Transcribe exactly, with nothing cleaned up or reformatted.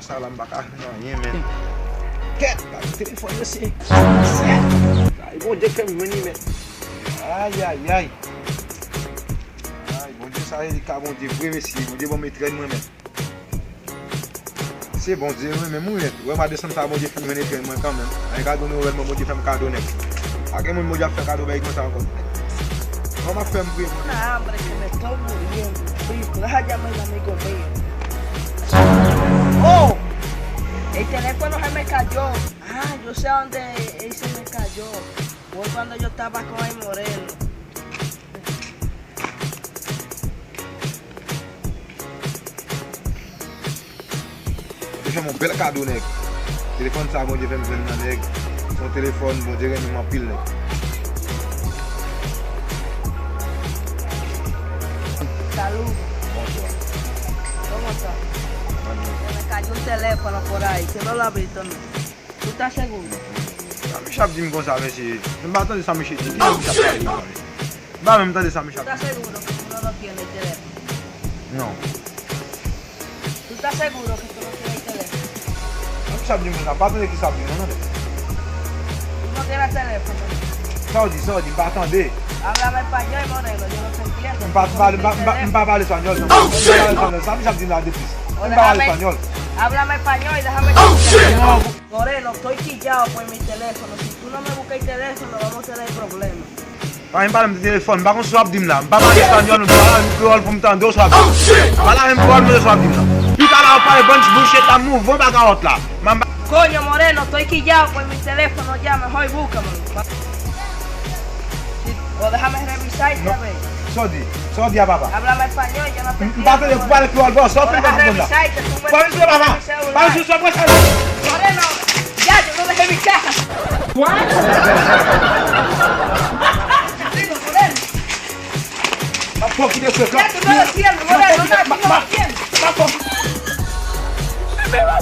Sa la m pa ka jwenn anyen, men. Kèt, gade telefòn yo, se, se, ay, Bondye fè m jwenn li, men. Ay, ay, ay. Ay, Bondye, sa e li ka Bondye vre, mesye. Bondye ban m etrenn mwen, men. Se Bondye, wi, men mwen, wè, madanm sa, Bondye fè m jwenn etrenn mwen kanmenm. Ay, gade yon nouvèl, mwen, Bondye fè m kado nèt. Pa gen moun Bondye ap fè kado bagay konsa ankò. Mwen, m ap fè m priye, Bondye. Ah, hombre, que me estoy muriendo. Estoy gracias, mi amigo mío. Oh, el teléfono se me cayó. Ah, yo sé a dónde él se me cayó. Fue cuando yo estaba con el moreno. Bondye fè m yon bèl kado, nèg. Telefòn sa, Bondye fè m jwenn nan, nèg. Se yon telefòn, Bondye renmen m anpil, nèg. Salud. Bonsoir. ¿Cómo está? Bonjour. Se me cayó un teléfono por ahí, que no lo ha visto, ¿no? ¿Tú estás seguro? Sa misye ap di m konsa, mesye. M pa tande sa misye di. Ki jan misye ap pale konsa, mesye? M pa menm tande sa misye ap di. ¿Tú estás seguro que tú no lo tienes el teléfono? Non. ¿Tú estás seguro que tú no tienes el teléfono? Sa misye ap di m konsa, m pa tande ki sa ap di m nan, non, mesye. ¿Tú no tienes teléfono? Sa w di, sa w di, m pa tande. Háblame español, moreno, yo no te entiendo. M pa pale, m pa, m pa, m pa pale espanyòl, non. M pa pale espanyòl. Sa misye ap di m la de plis? M pa pale espanyòl. Háblame español y déjame contestar. Moreno, estoy quillao por mi teléfono. Si tú no me buscas el teléfono, vamos a tener problemas. Pa vin pale m de telefòn, m pa konn sa w ap di m la. M pa pale espanyòl, m pale avè m kreyòl pou m tande w sa w ap di m. Pale avè m kreyòl, m tande sa w ap di m la. Pi talè w ap pale bann ti bullshit la, m ouvri w pa kawòt la. M pa Coño, moreno, estoy quillao por mi teléfono ya, mejor búscamelo. O déjame revisarte, a ver. Sa w di, sa w di a papa? Háblame español, yo no te entiendo. M pa tande, ou pale kreyòl, bò, sa w fè m pa konprann la. Déjame revisarte, tú me... Pa vin sou papa, pa vin sou papa. Moreno, ya, yo no dejé mi caja. What? Moreno. M ap fè w kite sekrè. Ya, tú no lo tienes, moreno, no, tú no lo tienes. M ap fè w...